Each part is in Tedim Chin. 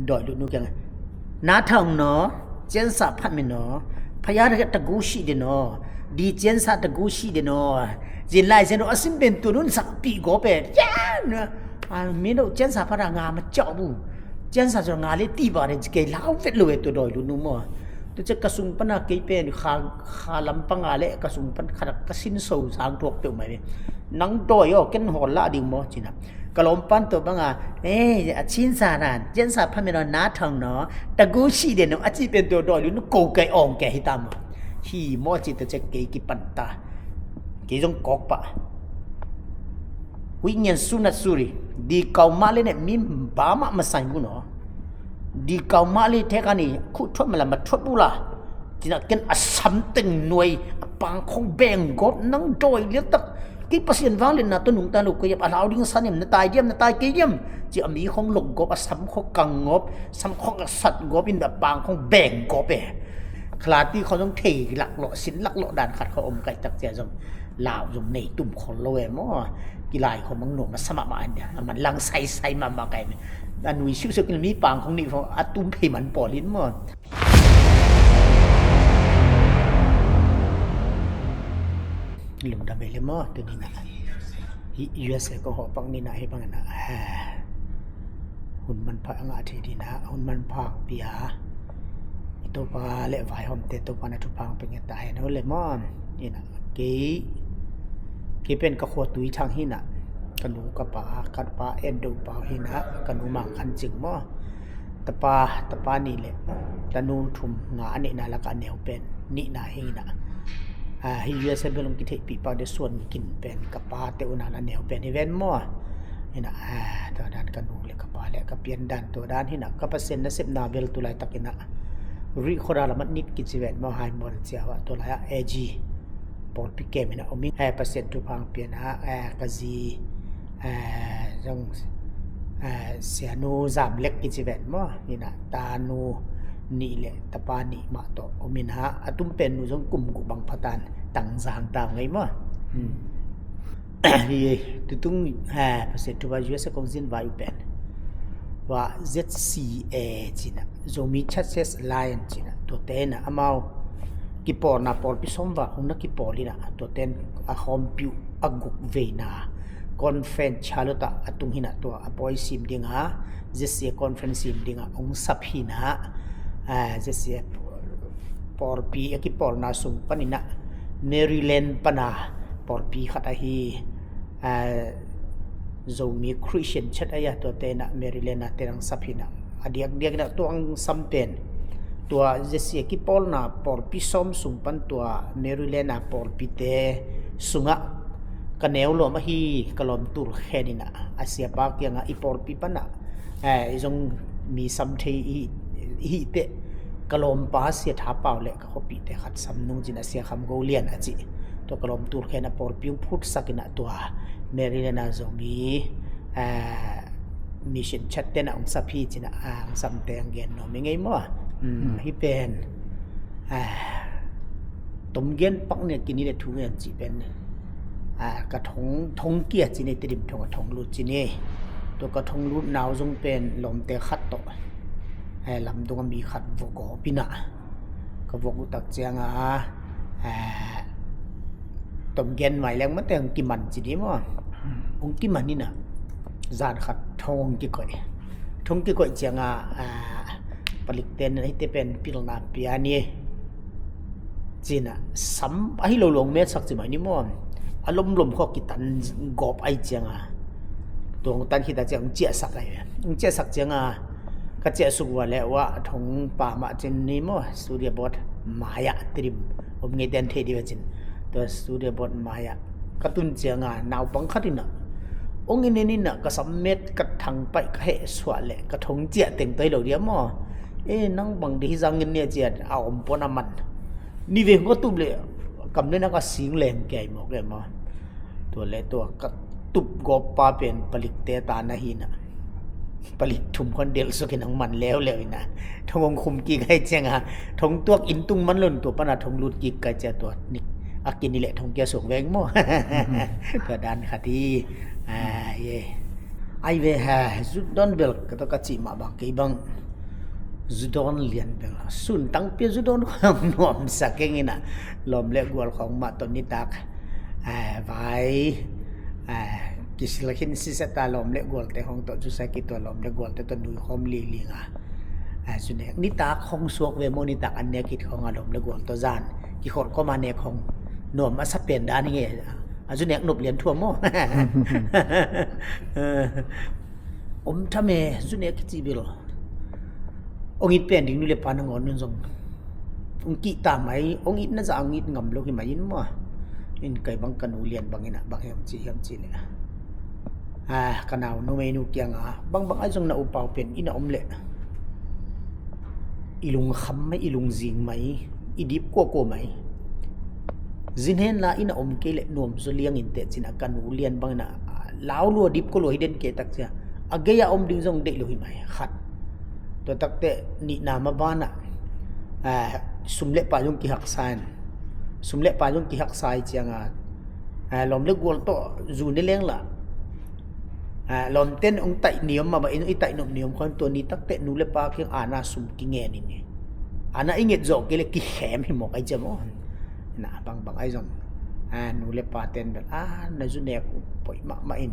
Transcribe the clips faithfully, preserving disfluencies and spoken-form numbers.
Dawih lutnu kiangah, 拿糖呢，煎茶泡面呢， พญาตะกู่สี่เดี๋ยวเนาะ ဒီကျင်းစာတစ်ခုရှိတယ်နော် ကျင်းလိုက်စင်တော့ အဆင်ပြေတူနုံးစာပြီကိုပဲ ကျင်းနော် အာ မင်းတို့ကျင်းစာဖတ်တာ ငါမကြောက်ဘူး ကျင်းစာဆိုတော့ ငါလည်းသိပါတယ် ကဲ လာဝက်လို့ပဲ တူတော်လူနုံးမော် သူချက်ကစုံပနာ ကိပဲ ခါ ခါလမ်းပငါလည်း ကစုံပန ခါ ကစင်းဆို စံထုတ်ပြုံးမယ် နန်းတော်ရော ကင်းဟော်လာဒီမော် ကျင်း ကလောမ်ပန်းတို့ဘင်္ဂါ အဲ အချင်းစာတန် ကျင်းစာဖတ်မယ်နော် နားထောင်နော် တစ်ခုရှိတယ်နော် အကြည့်ပဲ တူတော်လူနုံး ကိုယ်ကဲအောင်ကဲ ဟိတမ ဟိမော် ကျင်း တစ်ချက် ကိကိပန်တာ ကိစုံကောက်ပါ ဝိညာဉ် ဆုနဲ့ ဆုတွေ ဒီကောင်မလေးနဲ့ မင်း ဘာမှမဆိုင်ဘူးနော် ဒီကောင်မလေးထဲကနေ အခုထွက်မလား မထွက်ဘူးလား ကျင်း ကျင်း အဆမ်တင်နွေ အပန်းခုံး ဘဲင်ဂေါပ် နန်းတော် လျက်တ ကိပစင် ဝါလင်နာ တနုံတန်လို့ ကယပ် အလောင်းဒင်း ဆန်း နတၢ်ယမ် နတၢ်ကယမ် ကျင်း အမီးခုံး လုတ် ဂေါပ် အဆမ်ခုံး ကင်ဂေါပ် ဆမ်ခုံး ကဆတ် ဂေါပ် အင်း အပန်းခုံး ဘဲင်ဂေါပ် ပဲ ခလာတီ ခုံး စုံ ထေလၢလီၤ စင်လၢလီၤ ဒၣ်ခတ် ခုံး အုံး ကဲ တၢ်ကဲ စုံ လၢ စုံ နေ တုမ် ခုံး လွဲ မော် ကီး လၢ ခုံး မင်း နုံး မဆမ် မမ အင်း ဒၣ် အမ လင် ဆိုင် ဆိုင် မမ ကဲ မင်း အနွေ ရှုပ် ရှုပ် ကီး မီး ပန်းခုံး နံၣ် ဖုံး အတုမ် ဖဲ မန် ပေါ် လင် မော် လူဒါ ဘဲ လင် မော် တနံၤ နၤ ဟိ ယူႇဢႅတ်ႉသ်ဢေႇ ကီႈ ဟော ပၢင် နံၤ နၤ ဟဲ ပၢင် နၤ ဟဲ ဟွံၣ် မၼ်း ဖး ငါး ထီ ဒ် နၤ ဟွံၣ် မၼ်း ဖး ပျႃး အံၤ တူဝ်ပႃႈ လႄႈ ဝၢႆး ဟွံၣ် တႄႉ တူဝ်ပႃႈ နၤ ထူႇ ဖၢင် ပၺ်ႇၺႃႇ တႃႇ ႁႂ်ႈ ၼေႃႈ လႄႈ မေႃး ၼႆႉ ၼႃႇ ၵေႃႈ ၵေႃႈ ပဵၼ် ၵႃႈၶူဝ် တူၺ်း ထၢင်ႇ ႁိုဝ် ၼႃႇ ၵႃႈၼူ ၵႃႈပႃႈ ၵႃႈပႃႈ ဢႅၼ်ႇတူဝ် ပႃႈ ႁိုဝ် ၼႃႇ ၵႃႈၼူ မၢင်ႇၶၼ်ႇ ၸိုင် မေႃး တပႃး တပႃး ၼီႈ လႄႈ တၼူ ထူမ်ႈ ငႃး ဢၼ် ၼႆႉ ၼႃႇ လႄႈ ၵႃႈ ၼႅဝ်းပႅၼ်ႈ ၼီႈ ၼႃႇ ႁိုဝ် ၼႃႇ ဢႃႇ ႁိုဝ် ယူႇဢႅတ်ႉသ်ဢေႇ ပဵၼ် လွင်ႈ ၵႃႈထႅင်ႈ ပီႈပႃႈ တေ သူၼ်ႇၵိၼ် ပႅၼ်ႈ ၵႃႈပႃး တႄႉ ဢူၼ်ႈ ၼႃႇ လႄႈ ၼႅဝ်းပႅၼ်ႈ ႁိုဝ် ပႅၼ်ႈ မေႃး ႁိုဝ် ၼႃႇ ဢႃႇ တေႃႈ တၢင်း ၵႃႈၼူ လႄႈ ၵႃႈပႃး လႄႈ ၵႃႈပဵၼ်ႈ တၢင်း တူဝ်တၢင်း ႁိုဝ် ၼႃႇ ၵႃႈ ပႃႇသႅၼ်ႇ ၼႃႇ သဵပ်ႇ ၼႃႇ ပႄႇလ် တူဝ်လၢႆ တၵ်း ၼႃႇ ရီႇ ၶေႃး ရႃႇ လႃႇ မၢတ်ႈ ၼိတ်ႉ ၵိတ်ႉ ၸီႇ ဝႃႈ တူဝ်လၢႆ ဢႃႇ ဢေႇ ၵျီႇ ပေႃႇလ်ပီႇ ၵႄႈ မၼ်း ဢဝ် မီး ဢႄႇ ပႃႇသႅၼ်ႇ ထူၺ်ႈၽၢင် ပဵၼ်ႇ ဢႃႇ ဢႄႇ ၵႃႈၸီႇ ဢႄႇ ၸွင်ႇ ဢႄႇ သီႇဢၼူ သၢမ်လဵၵ်း ၵိတ်ႉ ၸီႇ ပႅတ်ႈ မေႃး ၼီႈ ၼႃႇ တၼူ ၼီႈ လႄႈ တပႃး ၼီႈ မႃး တူဝ် ဢူဝ်း မီး ၼႃႇ ဢႃႇ တုမ်ႉပႅၼ်ႈ ၼူ ၸွင်ႇ ၵုမ်ႇ ၵူႈ ပၢင်ႇ ၽႃႇတၢၼ်ႇ တၢင်ႇၸၢင်ႇ တၢင်ႇ ၼႆ မေႃး ဢိုမ်း ဢိုမ်း ဢႄႇ တူဝ်တုင်း ဢႄႇ ပႃႇသႅၼ်ႇ ထူၺ်ႈၽၢင် ယူႇဢႅတ်ႉသ်ဢေႇ ၵွင်ႇသိၼ်ႇ ဝႃႈ ဢူႈ ပႅၼ်ႈ ဝႃႈ ၸဵတ်ႉသီႇဢေႇ ၸိူဝ်းၼႆႉ ၸူဝ်ႇမီး ၶျႅတ်ႉသ် ဢႅတ်ႉသ် လၢႆး ၸိူဝ်းၼႆႉ တူဝ်တႄႉၼႃႇ ဢမၢဝ်ႇ ၵႃႈပေႃႇၼႃႇ ပေႃႇလ်ပီႇ သွမ်ႈဝႃႇ ၶွင်ၼႃႇ ၵႃႈပေႃႇလ်ၼႃႇ တူဝ်တႄႉ ဢႃႇ ၶွမ်ႇပိဝ်ႇ ဢႃႇ ၵုၵ်ႉဝေႇၼႃႇ ၶွၼ်ႇၾရႅၼ်ႉ ၶျႃႇရွတ်ႉတႃႇ ဢႃႇ တုင်း ႁိုဝ် ၼႃႇ တူဝ် ဢႃႇ ပွႆးသိမ်း တီႈၼႃႇ ၸဵတ်ႉသီႇဢေႇ ၶွၼ်ႇၾရႅၼ်ႉ သိမ်း တီႈၼႃႇ ဢွင်ႇသၽီႇၼႃႇ ဢႃႇ ၸဵတ်ႉသီႇဢေႇ ပေႃႇလ်ပီႇ ဢႃႇ ၵႃႈပေႃႇလ်ၼႃႇ သုင်ပၼ်ႇ ၼႃႇ မႄႇရီႇလႅၼ်ႇ ပၼ်ႇၼႃႇ ပေႃႇလ်ပီႇ ၶတ်း ဢႃႇ ႁိုဝ် ဢႃႇ ၸူဝ်ႇမီး ၶရိတ်ႉသျိၼ်း ၶျႅတ်ႉ ဢႃႇ ယႃႇ တူဝ်တႄႉၼႃႇ မႄႇရီႇလႅၼ်ႇၼႃႇ တႄႉ ၼၢင်းသၽီႇၼႃႇ ဢႃႇ တႄႉ တႄႉၼႃႇ တူဝ်ဢွင်ႇသမ်ႇပဵၼ်ႇ တူဝ် ၸဵတ်ႉသီႇဢေႇ ၵႃႈပေႃႇလ်ၼႃႇ ပေႃႇလ်ပီႇ သွမ်ႈသုင်ပၼ်ႇ တူဝ် မႄႇရီႇလႅၼ်ႇၼႃႇ ပေႃႇလ်ပီႇ တႄႉ သုင် ဢႃႇ ၵႃႈၼႅဝ်းလူမ်ႈ ဢႃႇ ႁိုဝ် ၵႃႈလွမ်တူႇလ်ၶႄႇ ၼႆႉၼႃႇ ဢႃႇ သီႇဢႃႇ ပႃးၵႅင်ႈ ဢႃႇ ဢီႇ ပေႃႇလ်ပီႇ ပၼ်ႇၼႃႇ ဢႄႇ ၸွင်ႇမီးသမ်ႉ ထႅင်ႈ ဢီႇ ဢီႇ တႄႉ ၵႃႈလွမ်ႈပႃး သီႇဢႃႇ ထႃႇပဝ်ႇ လႄႈ ၵႃႈၶေႃႈပီႇ တႄႉ ၶတ်းသမ်ႉ ၼုင်ႈ ၸိူဝ်းၼႆႉ သီႇဢႃႇ ၶမ်းၵူဝ်ႇလႅၼ်ႇ ဢႃႇ ၸိူဝ်း တူဝ် ၵႃႈလွမ်ႈတူႇလ်ၶႄႇၼႃႇ ပေႃႇလ်ပီႇ ၽုတ်ႉသၵ်ႉ ၼႃႇ တူဝ် မႄႇရီႇလႅၼ်ႇၼႃႇ ၸူဝ်ႇမီး ဢႃႇ မီးသျိၼ်းသျၢတ်ႈ တႄႉၼႃႇ ဢွင်ႇသၽီႇ ၸိူဝ်းၼႆႉ ဢႃႇ ဢွင်ႇသမ်ႇ တႅင်ႇၵႅၼ်ႇၼေႃႈ မီးငၢႆးမူတ်း ဢိုမ်း ဢိုမ်း ႁိုဝ်ပဵၼ် ဢႃႇ တူမ်ႈၵႅၼ်ႇပၵ်းၼႆႉ ၵိၼ်ၼႆႉလႄႈ ထုင်းၼႆႉ ၸိုဝ်ႈပဵၼ် ဢႃႇ ၵႃႈထုင်း ထုင်းၵႄႇ ၸိုဝ်ႈၼႆႉ တႄႉ ရိမ်ႇထုင်း ဢႃႇ ထုင်းလုတ်ႈ ၸိုဝ်ႈၼႆႉ တူဝ် ၵႃႈထုင်းလုတ်ႈၼၢဝ်း ၸွင်ႇပဵၼ် လွမ်ႈတႄႉၶတ်းတူဝ်ႈ ဢႄႇ လမ်းတူင်ႈမီးၶတ်း ဝူၵ်းၵေႃႈ ပီႈၼႃႇ ၵႃႈဝူၵ်းၵူႈတၵ်းၸႅင်ႈဢႃႈ ဢႄႇ တူမ်ႈၵႅၼ်ႇမႂ်ႇလႅင်းမႃးတႄႉ ဢွင်ႇၵိၼ်မၼ်းၸိုဝ်ႈၼႆႉမႃး ဢွင်ႇၵိၼ်မၼ်းၼႆႉၼႃႇ ၸၢၼ်ႇၶတ်း ထုင်းၵႄႇၵွႆး ထုင်းၵႄႇၵွႆးၸႅင်ႈဢႃႈ ဢႃႇ ပလိၵ်ႈတႄႉၼႆႉ တေပဵၼ်ပိလ်ႇၼႃႇပျႃးၼႆႉ ၸိုဝ်ႈၼႃႇ သမ်ႉဢႃႇ ႁိုဝ် လူင်လူင်မႅတ်ႈသၢၵ်ႈၸိုဝ်ႈမႂ်ႇၼႆႉမႃး ဢႃႇ လူမ်လူမ်ၶေႃႈၵီႈတၼ်းၵွပ်ႈဢၢႆႈၸႅင်ႈဢႃႈ တူင်ႇတၼ်းၶီႈတႃႇၸႅင်ႈ ၸႅၵ်ႇသၢၵ်ႈလႆႈ ၸႅၵ်ႇသၢၵ်ႈၸႅင်ႈဢႃႈ ၵႃႈၸႅၵ်ႇသုၵ်ႈဝႃႈလႄႈဝႃႈ ထုင်းပႃႇမႃႇၸိူဝ်းၼႆႉမႃး သတူႇတီႇယိူဝ်ႇပွတ်ႉ မႃးယႃႉတရိမ်ႇ ဢမ်ႇငႄႈတႅၼ်းထႅင်ႈတီႈဝႃႈၸိုင် တူဝ်သတူႇတီႇယိူဝ်ႇပွတ်ႉ မႃးယႃႉ ၵႃႈတူၼ်ႈၸႅင်ႈဢႃႈ ၼၢဝ်ပင်းၶတ်းၼႃႇ ဢူင်ႈဢိတ်းၼိုင်ႈၼႃႇ ၵႃႈသမ်ႉမႅတ်ႈ ၵႃႈထၢင်ႇပႆႇ ၵႃႈႁႄႉသႂႃႇလႄႈ ၵႃႈထုင်းၸႅၵ်ႇတဵင်တူၺ်းလူးလႄႈမႃး ဢေႈ ၼင်ႇပၢင်တီႈၸၢင်ႈငိုၼ်းၼႆႉ ၸႅၵ်ႇဢဝ်ဢမ်ႇပူၼ်ႉဢမၼ်း ၼီႈဝဵင်းၵေႃႈ တုပ်ႉလႄႈ ၵမ်းၼႆႉၼႃႇ ၵေႃႈသဵင်လႅင်ၵႄႇမွၵ်ႇလႄႈမႃး တူဝ်လႄႈတူဝ် ၵႃႈတုပ်ႉၵေႃႈ ပႃးပဵၼ်ပလိၵ်ႈတႄႉတႃႉၼႃႇႁိုဝ်ၼႃႇ ပလိၵ်ႈထုမ်ႈၶွၼ်ႈတႄႇ သုၵ်ႈၵၼ်ၼင်ႇမၼ်းလႄႈလႄႈၼႃႇ ထုင်းဢွင်ႇၶုမ်ၵီႈၵႆႉၸႅင်ႈႁႃႉ ထုင်းတူၵ်းဢိၼ်ႇတုင်းမၼ်းလူၼ်ႉတူဝ်ႈပႃႈၼႃႇ ထုင်းလုတ်ႈၵီႈၵႆႉၸႅင်ႈတူဝ်ၼိၵ်ႉ ဢၵိၼ်ၼႆႉလႄႈ ထုင်းၵႄႈသုင်ဝႅင်ႇမေႃႈ ဢိုမ်း ၵေႃႈတၢၼ်ႇၶႃႈတီႈ ဢႃႇ ယႄႇ ဢၢႆႈဝႄႈႁႃႉ ၸုတ်ႇတွၼ်ႈပႅတ်ႈ ၵေႃႈတေၵႃႈၸီႉမႃးပၢင်ၵႆႉပၢင် Zu dawn lian bel, sun tangpi a zu dawn khawng nuamsa keng in ah, lawm le gual khawng mah tawh nitak, eh, vai, eh, kisil khin sisat a, lawm le gualte khawng tawh zu sa kitua, lawm le gualte tawh nui khawm liling a, eh, zu nek nitak khawng suak ve maw, nitak an nek khit khawng a lawm le gual tawh zan kikholh kawm a nek khawng nuam a sa pen dan hi nge. A zu nek nop lian thuam maw? Om tham e, zu nek kici bel. Ong it pen ding nu le pa nangawn nun zong ong kihta mai, ong it na zah ong it ngam lo hi mai in maw. In kai bang ka nu lian bang in ah bang hiam ci hiam ci le, ah, ka nau numei nu kiangah, bang bang ai zong na upau pen in ah om le i lungkham mai, i lungzing mai, i dip kuakua mai. Zin hen la in ah om kei le nuam zaw liang in teh ci in ah ka nu lian bang in ah, ah, lau lua dip kua lua hi den kei tak cia. A gei a om ding zong deih lo hi mai khat. Tua tak teh nihna ma ban ah, ah, sum le pai zong kihaksa in, sum le pai zong kihaksa i ciang a, ah, lawm le gual tawh zu ne leng la, ah, lawmten ong taih ni om mah bang in, i taih nop ni om khawng, tua ni tak teh nu le pa kiang ana sum kingen in hi. Ana i nget zawh kei le kikhem hi mawk ai cia maw. Na bang bang ai zong, ah, nu le paten bel, ah, na zu nek poih mahmah in,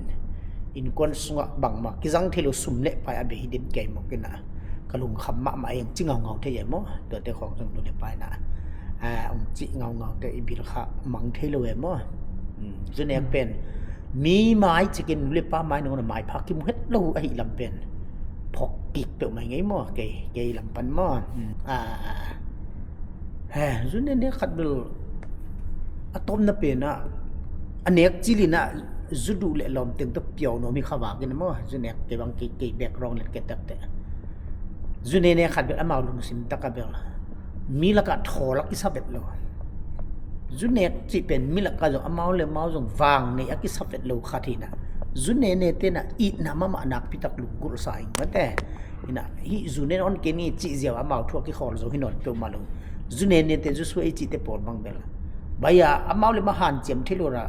innkuan sungah bangmah kizang thei lo sum le pai a bei hi den kei mawk in ah, ka lungkham mahmah ing ci ngaungau thei e maw. Tuate khawng zong nu le pa in ah, ah, ong ci ngaungau te i bil kha mang thei lo e maw. Hmm, zu nek pen mi mai cikin, nu le pa mai nangawn a maipha kimu het lo ahih lam pen phawk kik peuh mai ngei maw, kei, kei lam pan maw. Hmm. Ah, he, zu nene khat bel a tawpna pen ah, a nek cil in ah zu duh le lawm teng tawh piau nuam hi kha vak in maw. Zu nek kei bang kei, kei background le kei tak teh, zu nene khat bel amau lungsim tak a bel mi lakah thawl a kisa vet lo. Zu nek cih pen mi lakah zong amau le amau zong vang nei a kisa vet lo khat hi in ah, zu nene te in ah itna mahmah nakpi tak lunggulh sa ing mate. In ah hih zu nene on kei ni cih ziau amau thu a kikhawl zo hi nawn peuhmah lo. Zu nene te zu suai cihte pawl bang bel, bai a amau le amau hanciam thei lo ra,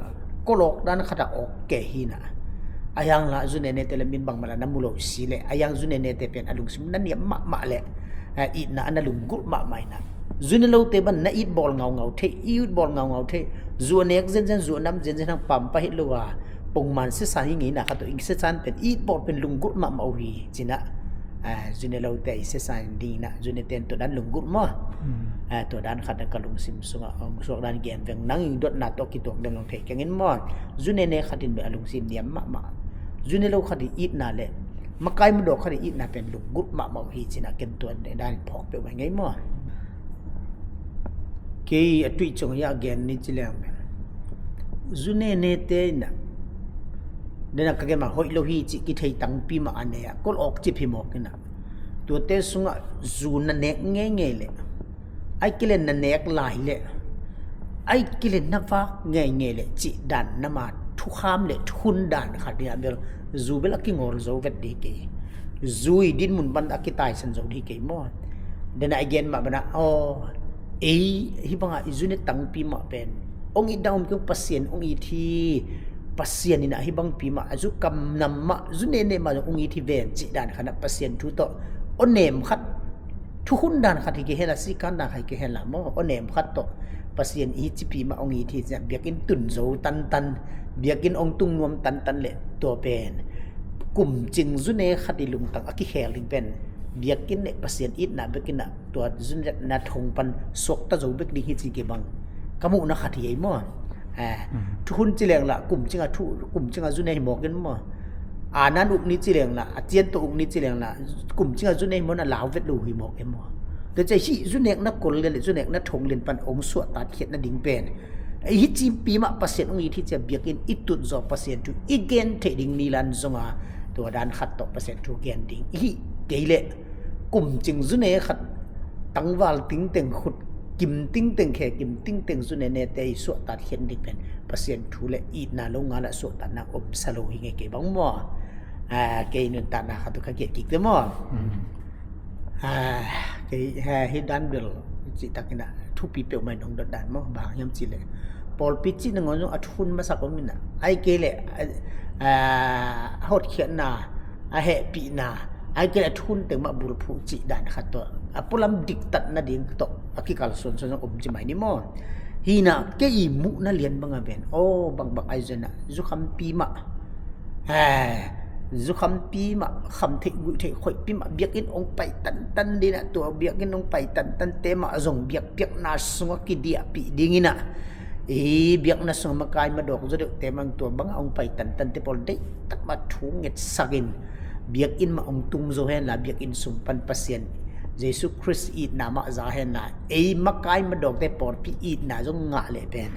kolawk dan khat a awk kei hi in ah, a hiang la zu nene te le min bangmah la na mu lo si le, a hiang zu nene te pen a lungsim na niam mahmah le, eh, itna a na lunggulh mahmah in ah, zu ne lote bang na it bawl ngaungau thei, i it bawl ngaungau thei. Zu a nek zenzen, zu a nam zenzen hang pampa hi lo a, pongman sesa hi ngei in ah khat tawh i sesa in pen, it bawl pen lunggulh mahmah uh hi ci in ah, ah, zu ne lote i sesa in ding in ah, zu neten tua dan lunggulh maw. Hmm. Ah, tua dan khat a ka lungsim sungah ong suak dan gen veng, nang i dotna tawh kituak den long thei keng in maw. Zu nene khat in bel a lungsim niam mahmah. Zu ne lo khat i itna le makai mudawk khat i itna pen lunggulh mahmah uh hi ci in ah ken tua dan in phawk peuh mai ngei maw. Kei a tuih ciang a gen ni ci leng pen, zu nene te in ah, den a ka gen mah hoih lo hi cih kithei tangpi mah a nei ah, kolawk cip hi mawk in ah, tuate sungah zu na nek ngeingei le, ai kei le na nek lai le, ai kei le na vak ngeingei le cih dan na ma thukham le thuhun dan khat hi a bel, zu bel a kingawl zo vet dih kei. Zu i dinmun pan a kitaisan zo dih kei maw. Den a i gen mah bang ah, aw, ei hih bangah i zu ne tangpi mah pen ong it dang om kei, Pasian ong it hi. Pasian in ah hih bangpi mah a zu kam nam mah, zu nene mah zong ong it hi ven cih dan khat ah Pasian thu tawh aw nem khat, thuhun dan khat hi kei hen la, sikan dan khat hi kei hen la maw, aw nem khat tawh Pasian i cipi mah ong it hi ci in ah biakinn tun zo tantan, biakinn ong tung nuam tantan le, tua pen kum cing zu ne khat i lungtang a kikhel ding pen biakinn le Pasian itna bek in ah tua zu ne na thong pan suakta zo bek ding hi ci kei bang ka muhna khat hi ei maw. Eh, hmm. Thuhun ci leng la, kum cing a thu, kum cing a zu ne hi mawk in maw. A nan uk ni ci leng la, a cian tawh uk ni ci leng la, kum cing a zu ne hi mawk in a lau vet lo hi mawk in maw. Tua cia hih zu nek na kol lian le zu nek na thong lian pan ong suahtak khiat nading pen, hih cipi mah Pasian ong it hi cia biakinn i tut zawh Pasian thu i gen theih ding ni lan zong a, tua dan khat tawh Pasian thu gen ding i hih kei leh, kum cing zu ne khat tangval tingteng, khut kim tingteng, khe kim tingteng zu ne nete i suahtak khiat ding pen Pasian thu le itna lo ngal ah suahtakna omsa lo hi ngei kei bang maw. Ah, kei nuntakna khat uh ka giat kik te maw. Hmm. Ah, kei, eh, hih dan bel cihtak in ah thupi peuhmah in ong dot dan maw, bang hiam cih leh pawlpi cih nangawn zong a thuhun masak om in ah, ai kei leh, ah, a hotkhiatna, a hehpihna, Ai kei a thun teng mah bulphuh cih dan khat tawh a pualam diktat nading tawh a kikalsuan suan zong om ci mai ni maw? Hi na, kei i muhna lian banga ven aw bangbang ai zena zukhampi mah, zukhampi mah, khamtheih guihtheih khoihpi mah biakinn ong pai tantan dina, tua biakinn ong pai tantan te mah zong biakpiakna sungah kidiahpih dingina, i biakna sungah makai madawk zaw deuhte mang tua banga ong pai tantan te pawl deihtak mah thu ngetsakin biakinn mah ong tung zo henla, biakinn sung pan Pasian Jesu Khrist itna mah za henla, ei makai madawkte pawlpi itna zong ngah leh pen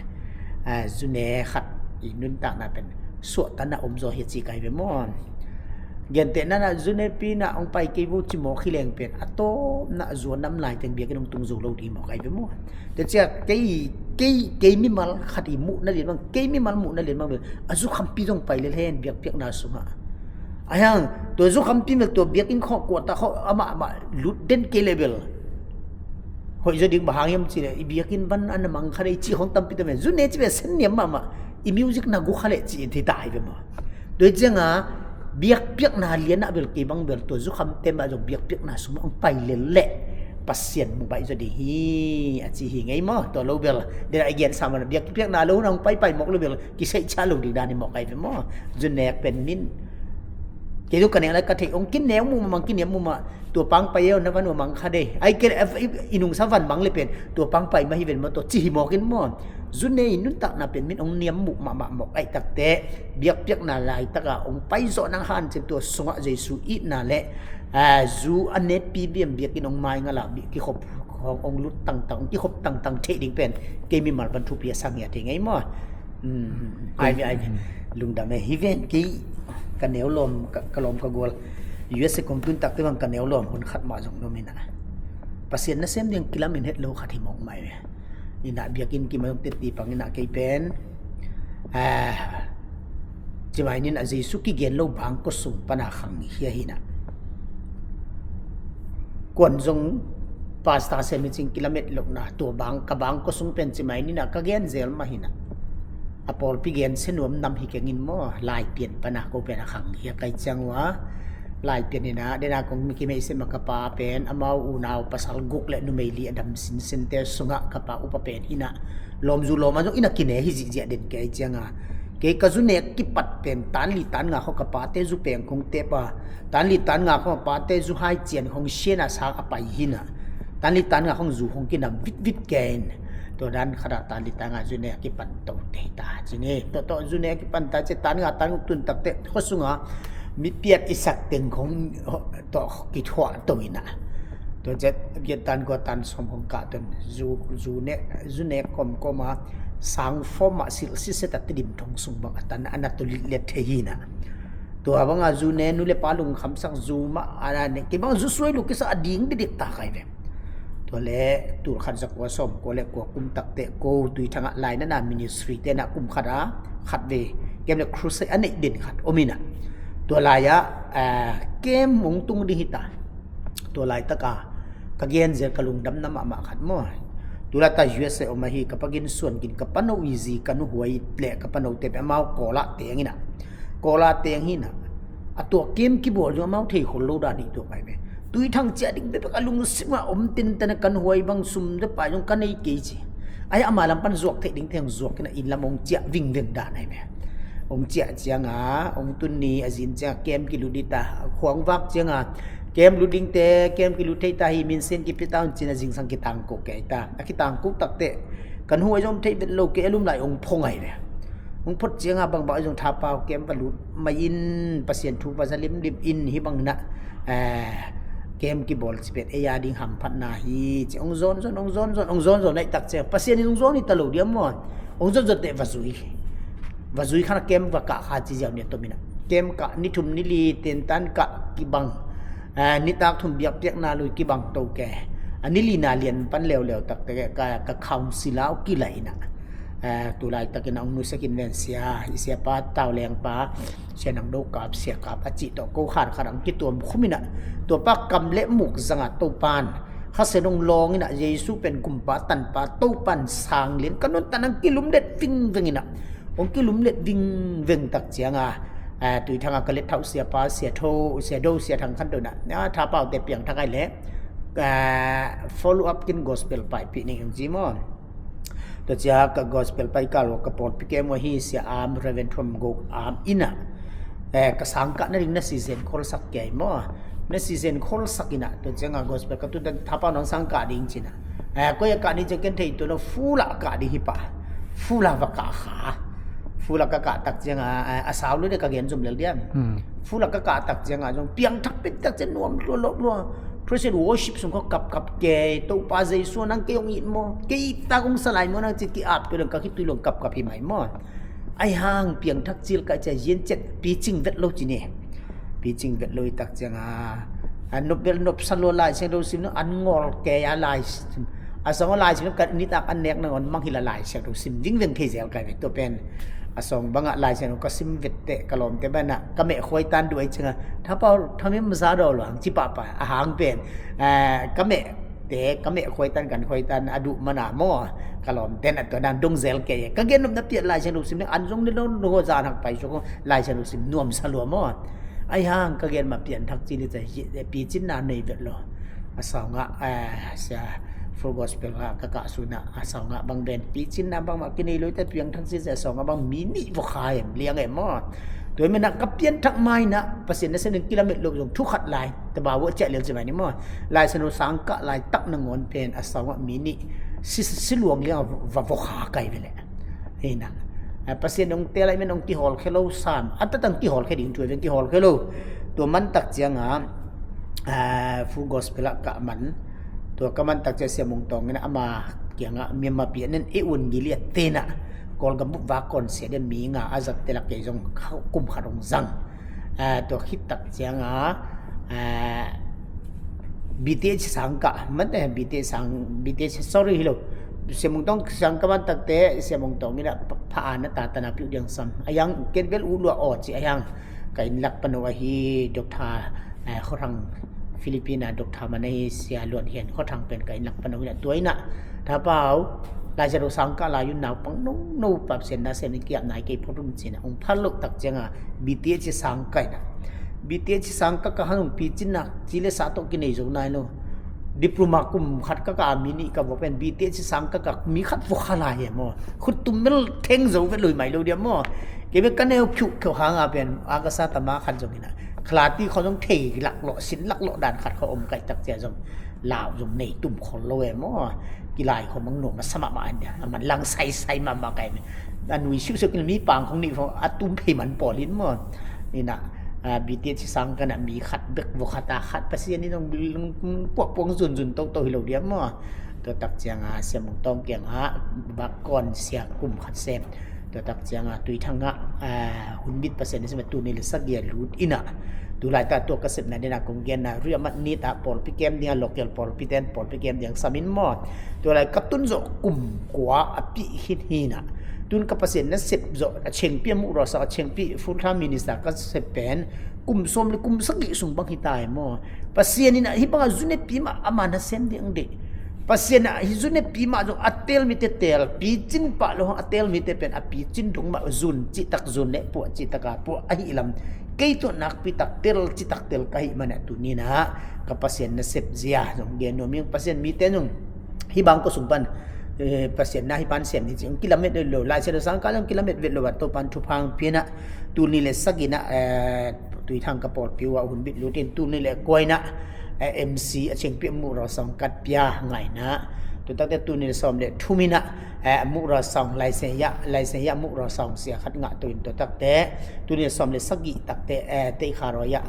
zune khat i nuntakna pen suahtanna om zaw hi a ci kai ve maw? Gentehna na zune pina ong pai kei vo ci mawk hi leng pen a tawpna zua nam lai teng biakinn ong tung zo lo ding mawk kai ve maw? Te cia kei, kei, kei mimal khat i muhna lian bang, kei mimal muhna lian bang bel a zukhampi zong pai lel hen biakpiakna sungah. Ahiang tua zukhampi mel tua biakinn khawh kuata khawh amah amah lut den kei le bel hoih zaw ding bang hang hiam ci le i biakinn van ana mang kha dei ci khong tampi ta men zune ci bel sen niam mahmah, i music na gu kha le ci in thei ta hi ve maw? Tua hi cianga biakpiakna lianah bel kei bang bel tua zukhamte mah zong biakpiakna sungah ong pai lel leh Pasian mu baih zaw ding hi a ci hi ngei maw? Tua lo bel dena i gen sa mana biakpiakna lo na ong paipai mawk lo bel kisaih cia lo ding dan hi mawk ai ve maw? Zun nek pen min kei zong ka nek lai ka theih ong kin neu mu mamang kin niam mu mah tua pangpai eu na van mamang kha dei ai kei i nungsa van mang le pen tua pangpai mah hi ven maw? Tua ci hi mawk in maw? Zune i nuntakna pen min ong niam muh mahmah mawk aih takte biakpiakna laitaka ong paizawh nang hancin tua sungah Jesu itna le zu a netpi biam biakinn ong maingal a kikhop hong ong lut tangtang ong kikhop tangtang theih ding pen kei mimal pan thupi a sang hi a thei ngei maw? Ai ve ai ve. Lungdam e hi ven kei ka neu lawm ka lawm ka gual USA kong tun takte bang ka neu lawm hun khat mah zong nuam ina Pasian nasem ding kilamin het lo khat hi mawk mai ve. Ina biakinn kim a zong teti pang ina kei pen cimai nin a Jesu kigen lo bangkua sung pana khang hia hina. Kuan zong pasta sem hi cing kilamet lohna tua bang ka bangkua sung pen cimai nina ka gen zel mah hina. A pawlpi gen se nuam nam hi kengin maw lai pian pana ko pen a khang hia kai ciang ua. Lai pian hina dena kong mi kimei se ma ka pa pen amau unau pasal guk le numei li a dam sinsinte sungah ka pa upa pen hina. Lawmzu lawma zong ina kine hi zihziah den kei cianga kei ka zu nek kipat pen tan li tan nga kho ka pate zu peng khong tepa tan li tan nga kho pate zu hai cian khong siana sang a pai hina. Tan li tan nga khong zu khong kinam vitvit kein tua dan khata tan li tan nga zu nek kipan to te ta cini to to zu nek kipan ta ce tan nga tan tun takte kho sunga mi piat i sak teng khong to kithuah to ina. Tua zet a biat tan gua tan som hong kah tun zu zu ne zu ne kom koma sang fom ah silh siset a tidim thong sung bang a tan a na tu lit let thei hina. Tua banga zu ne nu le pa lungkhamsak zu mah a na ne kei bang zu suai lu kisa a ding didik ta kai ve. Tua le tul khat za kua som kua le kua kum takte ko tui thangah lai nana ministry tena kum khat a khat ve kem le crusade a neih den khat om ina. Tua lai-ah kem hong tung ding hita. Tua laitaka ka genzel ka lungdamna mahmah khat maw? Tulata USA om ahi ka pagin suan gin ka pano i zi ka nuhuai le ka pano tepe amau kawlah teng ina. Kawlah teng hina. A tua kem kibawl zong amau thei khol lo dan hi tua kai ve. Tui thang ciah ding bebek a lungsim a om tintana ka nuhuai bang sum de pai zong ka nei kei ci. Ai ama lam pan zuak theih ding theng zuak ina inn lam ong ciah vingveng dan ai ve. Ong ciah cianga ong tun ni a zin cianga kem kilut dita khuang vak cianga kem lut dingte kem kilut thei ta hi minsen kipita un cina zingsang kitangko kei ta a kitangko takte kan huai zom thei bet lo kei a lum lai ong phong ai ve. Ong phot cianga bangbang ai zong thapau kem va lut mai in Pasian thu va za limlim in hi bangna kem kibawl ci bet ei a ding hamphatna hi ci ong zon zon ong zon zon ong zon zon ai tak ciang Pasian in ong zon hi ta lo diam maw? Ong zon zon te va zui va zui khana kem va kah kha ci ziau ni a tomina kem kah ni thum ni li tentan kah kibang nitak thum biakpiakna lui kibang to ke a ni lina lian pan leuleu takte ka council au kilaina. Tulai takin a ong nusekin ven sia i siapa taulengpa sia nang do kap sia kap a cih tawh ko khan khat ang kituam khumina tuapa kam le muk zanga topan khasia nong lawngina Jesu pen kumpa tanpa topan sanglian ka nuntan ang kilumlet vingvengina ong kilumlet vingveng tak cianga Tuithang a ka let thauh siapa, sia tho, sia do, sia thang khan dona, thapaute piangthak ai le follow up kin gospel paipih ning ang ci maw? Tua cia ka gospel pai kal uh ka pawlpi kem uh ahi sia am Reverend Thuam Gok am ina ka sangkah nading na season kholsak kei maw? Na season kholsak ina tua cianga gospel ka tun thapaute nong sangkah ding cina. Koi a kah ni cia ken thei tua no fula kah ding hi pa. Fula va kah kha. Fula ka kah tak cianga a sau lu de ka gen zum lel diam. Fula ka kah tak cianga zong piangthak pet tak cia nuam lua lop lua. Praise and worship sung kho kapkap kei Topa Jesu nang kei ong it maw? Kei it tak ong salai maw nang cit ki ap kei dong ka khitui long kapkap hi mai maw? Ai hang piangthak cil kai cia yen cet picing vet lo cine. Picing vet lo i tak cianga a nop bel nop sa lua Lai Siangtho sim no an ngol kei a lai sim a song a lai sim no ka nitak an nek nangon mang hila Lai Siangtho sim ding veng thei zel kai ve tua pen. A song banga Lai Siangtho ka sim vet teh ka lawmte bana ka meh khuaitan duai cianga thapau thamim za daw lo hang ci pahpah a hang pen ka meh te ka meh khuaitan kan khuaitan a duh mana maw? Ka lawmten a tua dan dong zel kei ka gen nopna piat Lai Siangtho sim ne an zong ne lo no zan hak pai suk Lai Siangtho sim nuam sa lua maw? Ai hang ka gen ma pianthak cili ca picinna nei vet lo. A saungah sia Full Gospel ah ka kah suna a saungah bang ben picinna bangmah kinei lo i ta piangthak cili a saungah bang mi nih vokha em liang em maw? Tua i mena ka pianthak maina Pasian na senin kilamet lo zong thukhat lai taba vua ciah lel ci mai ni maw? Lai sanu sangkah lai tak nangawn pen a saungah mi nih si luang liang va vokha kai ve leh. Hina Pasian ong tel ai men ong kihawlkhe lo sam a tatang kihawlkhe ding thu ai ven kihawlkhe lo. Tua mantak cianga Full Gospel ah kah man. Tua ka mantak cia Sia Mung Tawng ina ama kiangah Myanmar pi anen e un gili a tena Kawlgam bup vak kawn sia dia mi nga a zat telak kei zong kum khat ong zang. Tua khit tak cianga B T H sangkah mate B T H sang B T H sorry hi lo. Sia Mung Tawng sangkah mantakte Sia Mung Tawng ina pha ana tatana piu diang sam a yang ken bel u lua aw ci a yang ka innlak pano ahi Doctor Khuathang Philippine a Doctor man ahi Sia Luan Hian Khuathang pen ka innlak pano ina tua ina thapau Lai Siangtho sangkah lai un naupang nono Pasian na sem in kiap nai kei phot un cina ong phal loh tak cianga B T H sangkah ina B T H sangkah ka han ong picinna cile sa tawh kinei zo nai lo. Diploma kum khat ka ka mi nih ka vok pen B T H sangkah ka mi khat vok kha lai he maw? Khut tum mel theng zo vet lo hi mai lo dia maw? Kei bek ka neu phiuh kheuh hanga pen a ka sa tama khat zong ina khalati kho zong thei lak lawh sin lak lawh dan khat kho om kaih tak cia zong lau zong nei tum khol lo e maw? Kilai kho mang nuam a sa mahmah an dia a man lang saisai mahmah kai me a nui siusiu kil mi pang khong nih kho a tum phei man pawl in maw? Ina B T H sang kana mi khat bek vok khat a khat Pasian in zong puakpuak zunzun toto hi lo dia maw? Tua tak cianga Sia Mung Tawng kianga vak kawn sia kum khat sem. Tua tak cianga Tuithang ah hunbit Pasian na sem a tuni le sagia lut ina tulai ta tua ka sepna dena kong genna riamat nit ah pawlpi kem dinga local pawlpi ten pawlpi kem ding samin maw? Tua lai ka tun zawh kum kua a pih hin hina tun ka Pasian na sep zawh a chengpi a muh rawsa a chengpi full time minister ka sep pen kum sawm le kum sagih sung bang hi tai maw? Pasian ina hi banga zunepi mah ama na sem ding dih. Pasian ah hi zunepi mah zong a tel mite tel picin pah lo hang a tel mite pen a picin dong mah zun citak zun le puah citak a puah ahi lam kei tuah nakpi tak tel citak tel ka hih mana tunina ka Pasian na sep zia zong gen nuam ing Pasian mite zong hi bang ko sung pan Pasian na hi pan sem ni ci ong kilamet lo Lai Siangtho sangkah zong kilamet vet lo a to pan thuphang piana tuni le sagina Tuithang ka pawlpi uh a hunbit lutin tuni le kuaina M C a chengpi a muh rawsang kat pia ngaina. Tutakte tuni le sawm le thumina a muh rawsang laisenya laisenya muh rawsang sia khat ngah tuin tutakte tuni le sawm le sagih takte teikha rawia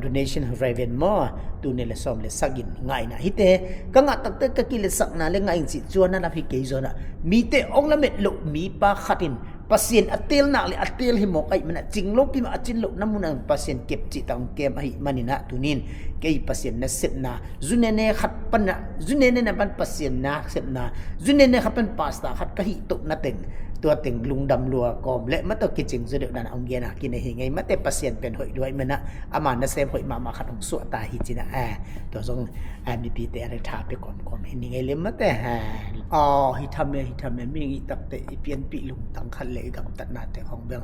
donation raven maw tuni le sawm le sagin ngaina hite ka ngah takte ka kiletsakna le ngah ing cih cuana lap hi kei zawna mite ong lamet loh mipa khatin Pasian a tel nak le a tel hi mawk ahih mana cing lopi mah a cin lohna munah Pasian kep cih tang kem ahih maninah tunin kei Pasian na sepna zunene khat pana zunene na pan Pasian na sepna zunene khat pan pasta khat ka hih tohna teng tua teng lungdam lua kawm le mataw kicing zu deuh dana hong gena kinei hi ngei mate Pasian pen hoih lua ahih mana ama nasem hoih mahmah khat hong suahta hi cina a tua zong mipite a le tha pe kawmkawm hi ni ngei le mate aw hi tham e hi tham e mi i takte i pianpih lungtang khat le i gamtatnate khong bel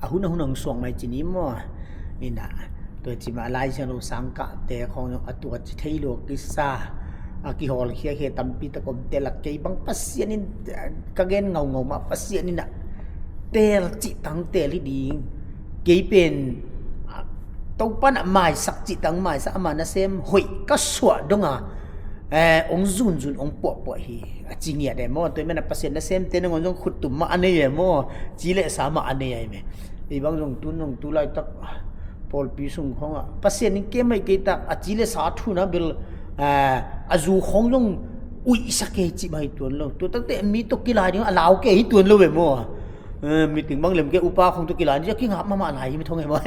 A hun a hun hong suak mai ci ni maw? Ina, tua ci mah Lai Siangtho sangkahte khawng zong a tua ci thei lo kisa. A kihawlkhia khia tampi tak om te lak kei bang Pasian in, ka gen ngaungau mah Pasian in a teel cih tang teel hi ding. Kei pen, a, Topa in a maisak cih tang maisak, ama nasem hoih ka suah dong a, eh, ong zunzun ong puahpuah hi. A ci ngiat e maw, tua i man a Pasian nasemte nangawn zong khuttum mah a nei e maw, ci le sa mah a nei ai me. Ei bang zong tun zong tu laitak pawlpi sung khawngah Pasian in kem mai kei tak a ci le sa thu na bel, eh, a zu khawng zong uihsak kei cih bang hi tuan lo. Tua takte mi tawh kilai ding a lau kei hi tuan lo e maw. Eh, meeting bang lem kei upa khawng tawh kilai ding a kingap mahmah lai hi mi thong e maw.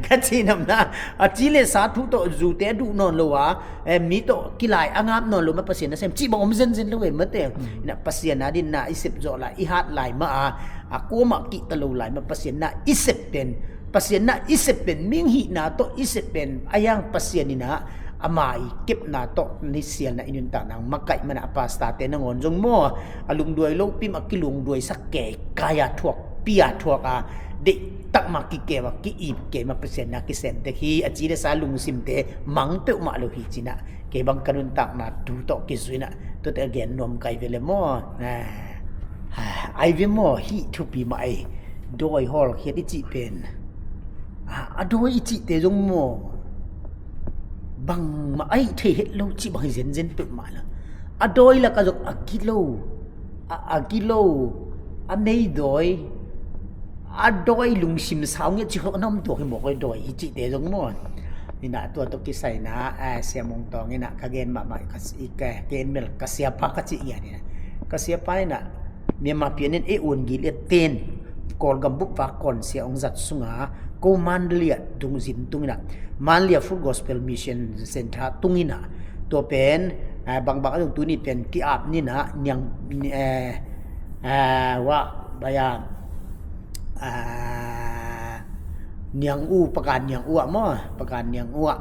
Ka ci namna a ci le sa thu tawh zute a duh nawn lo a, eh, mi tawh kilai a ngap nawn lo mah Pasian nasem cih bang om zenzen lo e mate. Ina Pasian a din na i sep zawh lai, i hat lai mah a, a kuamah kihta lo lai mah Pasian na i sep pen, Pasian na i sep pen, mihing hihna tawh i sep pen, a yang Pasian ina ama i kepna tawh ni sialna i nuntakna makaih mana a pastor te nangawn zong maw, a lungduai lopi mah kilungduaisak kei, kai a thuak, pi a thuak a, deihtak mah kikeu a, ki-ip kei mah Pasian na kisemtek hi, a ci le sa lungsimte mang peuhmah lo hi cina. Kei bang ka nuntakna tu tawh kizui na, tuate a gen nuam kai ve le maw? Ah, ah, ai ve maw, hih thupi mah ei. Dawi hawlkhiat i cih pen, ah, a dawi i cihte zong maw, bangmah a hih thei het lo cih bang hi zenzen peuhmah lo. A dawi lakah zong a gilo, a, a gilo, a mei dawi, a dawi lungsim sau ngiat cih khawng a na om tuak hi mawk le dawi hi cihte zong maw. Ina tua tawh kisai ina, eh, Sia Mung Tawng ina ka gen mahmah ka si-, ka gen mel ka siapa ka cih ngiat ina. Ka siapa ina Myanmar pian in ei uan gil i a ten Kawlgam bup vak kawn sia ong zat sunga ko Manlia tung zin tung ina Manlia Full Gospel Mission Center tung ina tua pen, eh, bangbang a zong tuni pen ki-ap nina niang, eh, eh, wah, baya, ah, Niang U, Pakan Niang U ah maw, Pakan Niang U ah,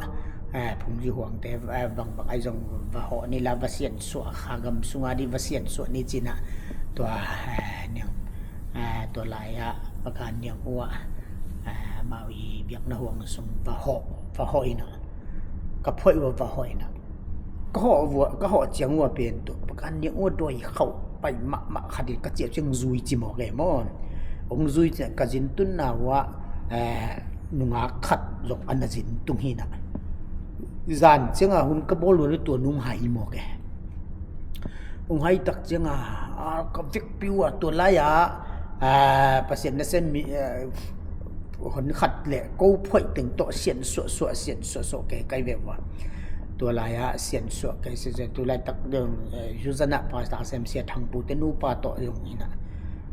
eh, phungzi huangte, eh, bangbang ai zong va hawh ni la va siansuah, kha gam sunga di va siansuah ni cina tua, eh, niang, eh, tua lai ah Pakan Niang U ah, eh, amau i biakna huang sung va hawh, va hawh ina. Ka phoih ua va hawh ina. Ka hawh ua, ka hawh ciang ua pen tu Pakan Niang U a dawi khauh pai mahmah khat in ka ciah ciang zui ci mawk e maw. Ong zui ciang ka zin tunna ua, eh, nungak khat zong a na zin tung hi na. Zan cianga hun ka bawl ua tua nung hai i mawk e. Ong hai tak cianga, ah, ka vekpi ua tua lai-a, ah, Pasian nasem mi, eh, hon khat le ko phoih teng tawh siansuah suah, siansuah suah kei kai ve ua. Tua lai-a siansuah kei siansuah tu laitak dong, eh, Zuzana pastor sem Sia Thangpu te nupa tawh dong ina.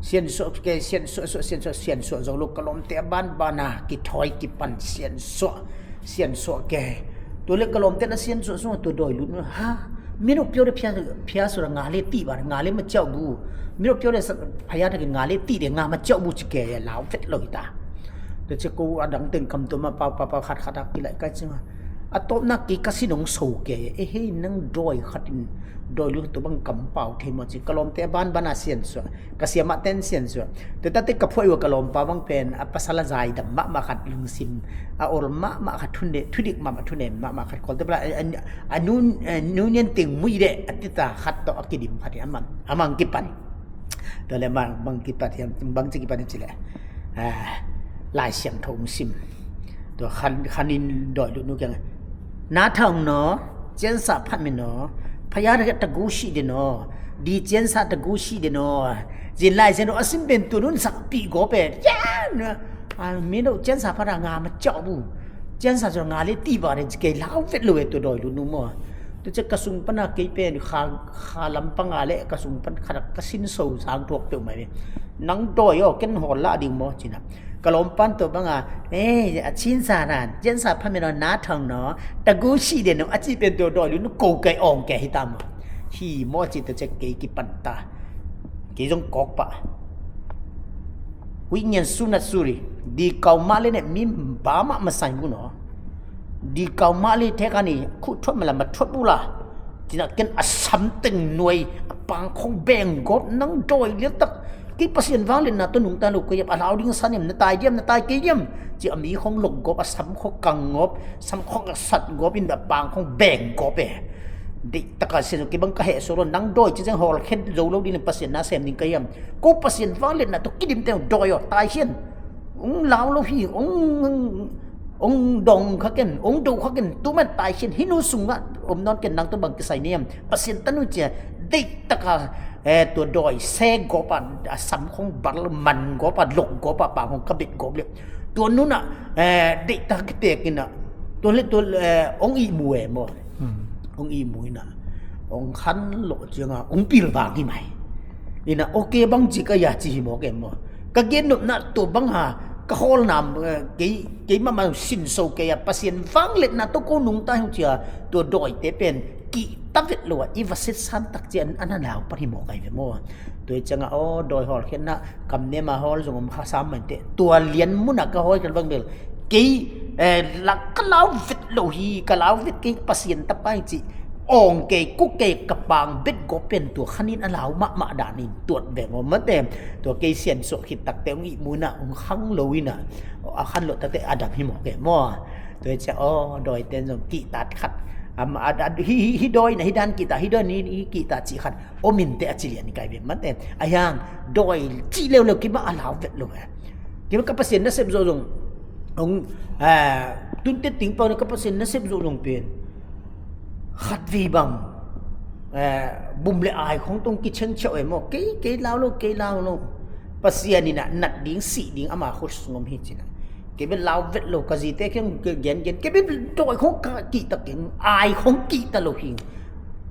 Siansuah kei, siansuah suah, siansuah, siansuah zo lo ka lawmte a banbana kithawi kipan siansuah, siansuah kei. Tua le ka lawmte na siansuah suah tua dawi lut ha. 没有标的票，票数了，俺来抵吧，俺来么脚步。没有标的是，哎呀，这个俺来抵的，俺么脚步去给老fet了一打。这这个啊，当等看到嘛，包包包，hat hat hat，给来干什么？啊，到那给个是弄手给，哎嘿，能对hat，对路都帮กัน包，对么子，个老板板啊，先说。 Ka siamah ten siansuah. Tua tate ka phuai ua ka lawmpa bang pen a pasal a zaidam mahmah khat lungsim a ol mahmah khat thune, thudik mahmah thune mahmah khat kawlte pala a, a, a nu, a nu nian teng mui deh a tita khat tawh a kidim khat hi a man, a mang kipan. Tua le mang, mang kipan hiam, bang ci kipan hiam ci le. Ah, Lai Siangtho ung sim. Tua khan, khan in dawi lut nu kiang. Na thang no, ciansa phat mi no, phaya da ta gu shi de no, di ciansa ta gu shi de no. Zin lai zin no, a sim ben tu nun sak pi go pe. Ya, no. A mi no ciansa phat a nga ma chau bu. Ciansa zo nga le ti ba de ke lau vet lo e tu dawi lut nu mo. Tu ce ka sung pana kei pen kha, kha lam panga le ka sung pan kha ka sin so sang thuak peuh mai. Nang dawi o ken hol la ding mo cina. Ka lawmpan tua banga, eh, a cinsa nan, ciansa pha mi no na thang no, ta gu shi de no, a ci pen tua dawi lu no ko kai ong kai hi ta mo. Hi mo ci ta cek kei kipan ta. Kei zong kok pa. Hui ngian su na suri, di kau ma le ne mi ba ma ma sai gu no. Di kau ma le te ka ni, khu thuat ma la ma thuat bu la. Cina ken a sam teng nuai, a pang khong beng got nang dawi liak tak. Kei Pasian vangliatna tawh nungta lo ka hiam? A lau ding san hiam? Na tai diam? Na tai kei diam? Ci a mi khong lok gawp, a sam khong kang gawp, sam khong a sat gawp in a pang khong beng gawp e. Deih taka Sian Suah, kei bang ka heh suak lo, nang dawi ci ciang hawlkhia zo lo ding le Pasian na sem ding ka hiam? Ko Pasian vangliatna tawh kidim teng dawi aw, tai hian. Ong lau lo hi, ong, ong dong kha ken, ong do kha ken, tu man tai hian, hih nu sungah om nawn ken, nang tawh bang kisai ni hiam? Pasian tanu cia, deih taka, eh, tua dawi se gawp a, a sam khong bal man gawp a, lok gawp a, pang khong ka bet gawp le. Tua nunah, eh, deih taka kitek inah, tua le tua, eh, ong ihmu e maw? Hmm. Ong ihmu inah, ong khan lo cianga, ong pilvang hi mai. Inah, okay bang ci ka ya ci hi maw ke maw? Ka gen nopna tua bang ha, ka hawlna, eh, kei, kei mahmah sinso kei a, Pasian vangliatna tawh ko nungta hi cia, tua dawite pen kihta vet lo a, i va setsan tak cian a na lau pan hi maw kai ve maw? Tua hi cianga, aw, dawi hawlkhiatna, kam nema hawl zong om kha sam mah inteh. Tua lian munah ka hawl khen bang bel. Kei, eh, lak ka lau vet lo hi, ka lau vet kei Pasian tapa hi ci. Awng kei, kuk kei, ka pang bet gawp pen tua khanin a lau mahmah danin tuat veng om mate. Tua kei Sian Suah khit takte ong ihmu inah, ong khang lo inah, a khan lo takte a dam hi maw ke maw? Tua hi cia, aw, dawiten zong kihtat khat. Am, a, a, hi, hi, hi dawi na, hi dan kihta, hi dawi ni, hi kihta cih khat om inteh a ci lian hi kai ve mate. A hiang, dawi cih leuleu kei bang a lau vet lo e. Kei bang ka Pasian nasep zawh zong, ong, eh, tunte ting pau ni ka Pasian nasep zawh zong pen khatvei bang, eh, bum le ai khong tawh kicheng chiah e maw? Kei, kei lau lo, kei lau lo. Pasian inah nat ding, sih ding ama khut sung om hi cinah. Kei bel lau vet lo, ka zite kiang gen gen, kei bel dawi khong ka kihta keng, ai khong kihta lo hi.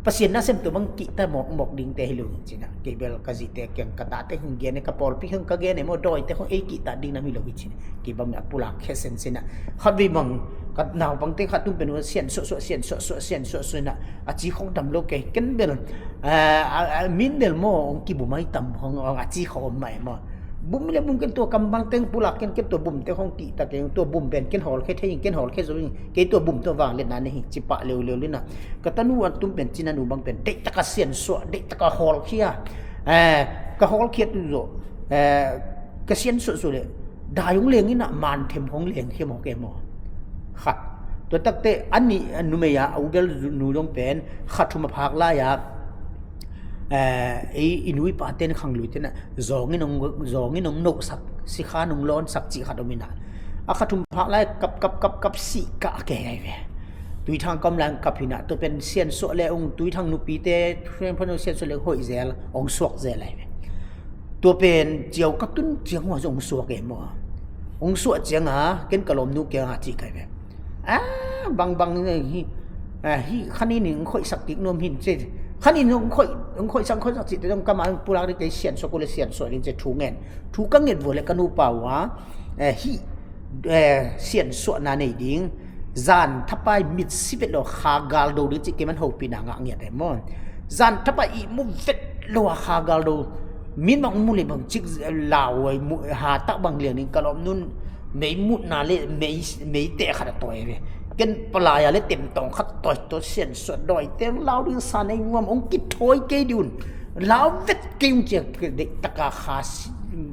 Pasian nasem tua bang kihta mawkmawk dingte hi lo hi cinah. Kei bel ka zite kiang, ka tate khong gen e, ka pawlpi khong ka gen e maw, dawite khong ei kihta ding nam hi lo hi cinah. Kei bang a pulak khia sensen ah. Khatvei bang, ka naupangte khat tung pen uh, Sian Suah Suah, Sian Suah Suah, Sian Suah Suah inah, a ci khong dam lo kei, ken bel, a, a, a, min bel maw, ong kibum ai tam khong, ong a ci khong om mai maw. Bum le bum ken tua, kam bang teng pulak ken, ken tua bumte khong kihta keng, tua bum pen ken hawlkhia thei ing, ken hawlkhia zo ing, kei tua bum tua vangliatna nei hi, ci pah leuleu inah. Ka tanu a tum pen, ci nanu bang pen, deih taka Sian Suah, deih taka hawlkhia. Eh, ka hawlkhia tu zo, eh, ka Sian Suah Suah le, dai hong leng inah, man them hong leng khia maw ke maw? Khat. Tua takte, a nih, a numei a, a u bel nu zong pen, kha thum a phak lai-a, eh, ei, i nu i paten khang lui tenah, zawngin hong, zawngin hong nohsak, sikhan hong lawnsak cih khat om inah. A kha thum phak lai kap, kap, kap, kap, sih kah kei ai ve. Tuithang kam lai kap hinah, tua pen Sian Suah le ong, Tuithang nupite, Sian Suah le hoih zel, ong suak zel ai ve. Tua pen ciau ka tun ciang hua zong ong suak e maw? Ong suah cianga, ken ka lawmnu kianga cih kai ve. A, bang bang hi, a, hi khanin in khoihsak kik nuam hin ci. Khanin in khoih, khoihsak, khoihsak cihte zong kama pulak ding kei, Sian Suah ko le Sian Suah ding ci thu ngen. Thu ka nget vua le ka nupa uh a, eh, hi, eh, Sian Suahna nei ding. Zan thapai mit si vet lo kha gal do ding cih kei man hopihna ngah ngiat e maw? Zan thapai ihmu vet lo a kha gal do. Min bang mu le bang cik lau ai mu, ha tak bang liang ding ka lawmnun mei mutna le mei, mei teh khat a tawi ve. Ken palai a le tem tawng khat tawi tawi, Sian Suah dawi teng lau ding sa nei nuam, ong kithawi kei dih un. Lau vet kei ung cia, deih taka kha,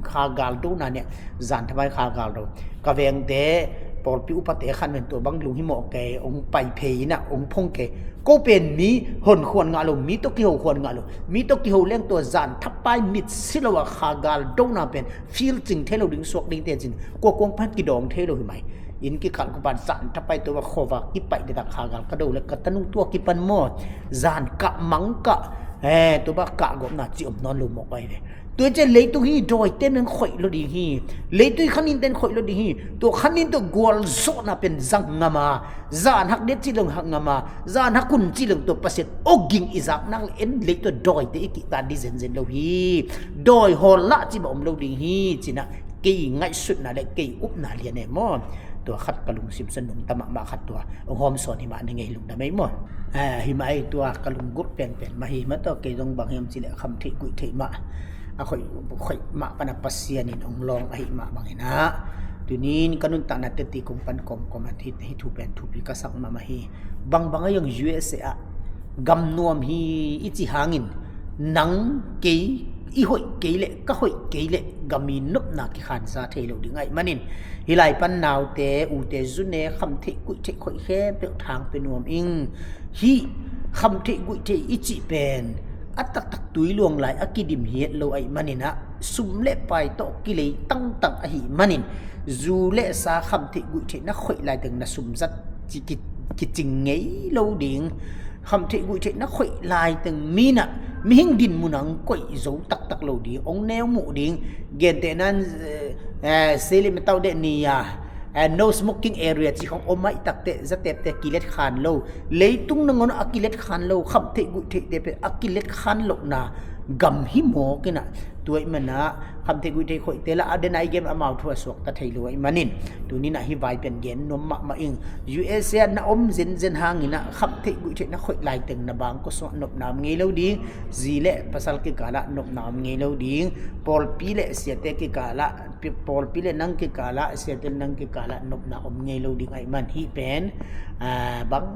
kha gal do na nia, zan thapai kha gal do. Ka vengte, pawlpi upate khan ven tua bang lung hi mawh kei, ong pai phei inah, ong phong kei. Ko pen mi hon khuan ngah lo, mi tawh kiho khuan ngah lo, mi tawh kiho leng tua zan thapai mit si lo a kha gal do na pen, feel cing thei lo ding suak ding te cin, kua kuang pan kidawng thei lo hi mai. Inn kikhalh kupan zan thapai tua va khuava kipaih deta kha gal ka do le ka tanu tua kipan maw? Zan kah mang kah, eh, tua ba kah gawpna ci om nawn lo mawk ai ve. Tua cian leitung hi dawite men khoih lo ding hi. Leitung hi khanin ten khoih lo ding hi. Tua khanin tua gualzawhna pen zang ngam a, zan hak det ci leng hak ngam a, zan hak hun ci leng tua Pasian awging i zak nak le en leitung dawite i kihtan ding zenzen lo hi. Dawi hawl lah ci mah om lo ding hi. Cinah kei ngaihsutna le kei upna lian e maw? Tua khat ka lungsim sa nungta mahmah khat tua. Ong hawm sawn hi mah na ngei lungdam ei maw? Eh, hi mah ei tua ka lunggulh penpen mah hi mah tua kei zong bang hiam cileh kham theih guih theih mah. A khoih, khoih mah pana Pasian in ong lawng ahi mah bang hinah. Tunin ka nuntakna teti kong pan kawmkawm a hih, hih thu pen thupi ka sak mahmah hi. Bangbang a iang U S A ah gam nuam hi i ci hangin nang kei I hoih kei leh, ka hoih kei leh, gam i nopna kikhansa thei lo ding ahih manin, hih lai pan naute, ute, zune, khamtheih guihtheih khoih khempeuh thang pia nuam ing. Hih khamtheih guihtheih i cih pen a taktak tui luang lai a kidim hi het lo ahih manin ah, sum le pai tawh kilei tangtang ahih manin, zu le sa khamtheih guihtheih na khoih laiteng na sum zat ci ki, kicing ngei lo ding. Khamtheih guihtheih na khoih laiteng mi in ah, mihing dinmun ah hong koih zo taktak lo ding, hong neu muh ding. Gentehna in, eh, eh, Seli Matau deh ni a, eh, no smoking area ci khong om ahih takteh zatepte kilet khan lo. Leitung nangawn a kilet khan lo, khamtheih guihtheihte pen a kilet khan lohna gam hi mawk in ah, tua ahih manin ah khamtheih guihtheih khoihte lah a den a i gen amau thu a suakta thei lo ahih manin, tuni in ah hih vai pen gen nuam mahmah ing. U S A ah na om zenzen hangin ah khamtheih guihtheih na khoih laiteng na bangkua sungah nopna om ngei lo ding. Zi le pasal kikal ah nopna om ngei lo ding. Pawlpi le siate kikal ah, pi-, pawlpi le nang kikal ah, siate le nang kikal ah nopna om ngei lo ding ahih man hih pen, ah, bang,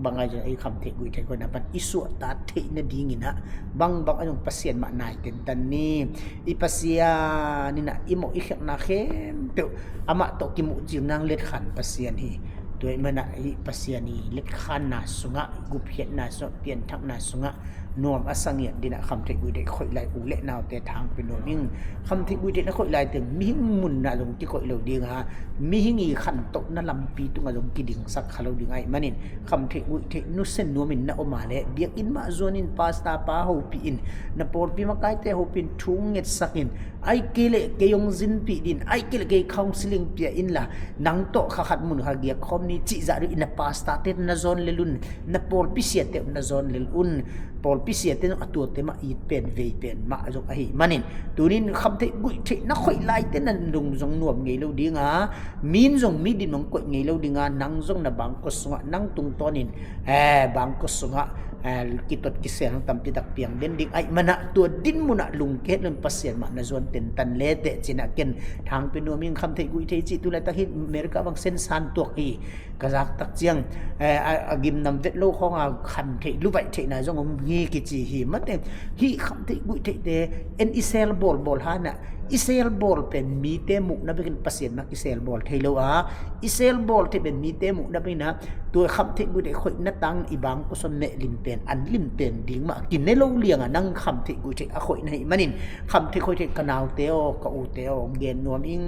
bang a zong i khamtheih guihtheih khoihna pan i suahtak theih nadingin ah, bang, bang a zong Pasian mah nai tentan ni. I Pasian in ah i mawh i khialhna khempeuh amah tawh kimuh cil nang letkhan Pasian hi. Tua ahih manin ah hih Pasian i letkhanna sungah, gupkhiatna sungah, pianthakna sungah nuam a sa ngiat dingin ah khamtheih guihtheih khoih lai u le naute thang pia nuam ing. Khamtheih guihtheih na khoih laiteng mihing mun ah zong kikoih lo ding a, mihing i khantohna lampi tungah zong kidingsak kha lo ding ahih manin, khamtheih guihtheih nusia nuamin na om a leh, biakinn mah zuan in, pastor pa hopih in, na pawlpi makaite hopih in, thu ngetsak in, ahih kei leh kei hong zinpih ding, ahih kei leh kei counseling pia inla, nang tawh kha khat mun khat giak khawm ni cih zah ding in, na pastorte na zawn lel un, na pawlpi siate na zawn lel un. Pawlpi siate zong a tuate mah it pen vei pen mah zong ahih manin, tuni in khamtheih guihtheih na khoih laite na lung zong nuam ngei lo ding a, mi in zong mi dinmun koih ngei lo ding a, nang zong na bangkua sungah nang tungtawnin, eh, bangkua sungah, eh, kitot kisel tampi tak piang den ding ahih manin ah, tua dinmun ah lungke het lo in Pasian mah na zuan tentan le teh ci-in ah ken thang pia nuam ing. Khamtheih guihtheih cih tu laitak hih America bang sensan tuak hi. Ka zak tak ciang, eh, a, a gimnam vet lo khawng a khamtheih luvaih theihna zong om hi kici hi. Mate, hih khamtheih guihtheihte en i sel bawlbawl hang in ah, i sel bawl pen mite muhna bekin Pasian mah kisel bawl thei lo a, i sel bawl theih pen mite muhna bekin ah, tua khamtheih guihtheih khoihna tang i bangkua sung meh lim pen, an lim pen ding mah kine lo liang a, nang khamtheih guihtheih a khoih na hih manin, khamtheih khoih theih ka naute aw, ka ute aw, gen nuam ing.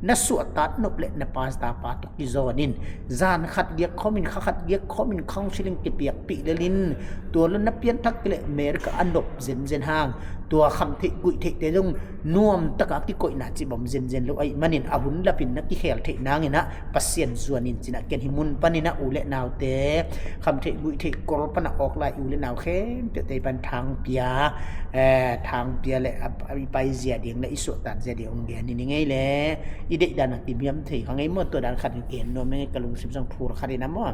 Na suahtak nop leh na pastor pa tawh kizawn in, zan khat giak khawm in, kha khat giak khawm in counseling kipiakpih lel in, tua lo na pianthak kei leh America a nop zenzen hang, tua khamtheih guihtheihte zong nuam taka kikoihna cih bang om zenzen lo ahih manin, a hun lapin na kikhel theih nangin ah Pasian zuan in ci-in ah ken hih mun panin ah u le naute, khamtheih guihtheih kol pan a awk lai u le nau khempeuhte pan thang pia, eh, thang pia le a, a, i pai zia ding le i suahtak zia ding hong gen hi ning ei le. I deihdan a kihiam thei kha ngei maw, tua dan khat in gen nuam ing, ka lungsim zong phur khat in a maw.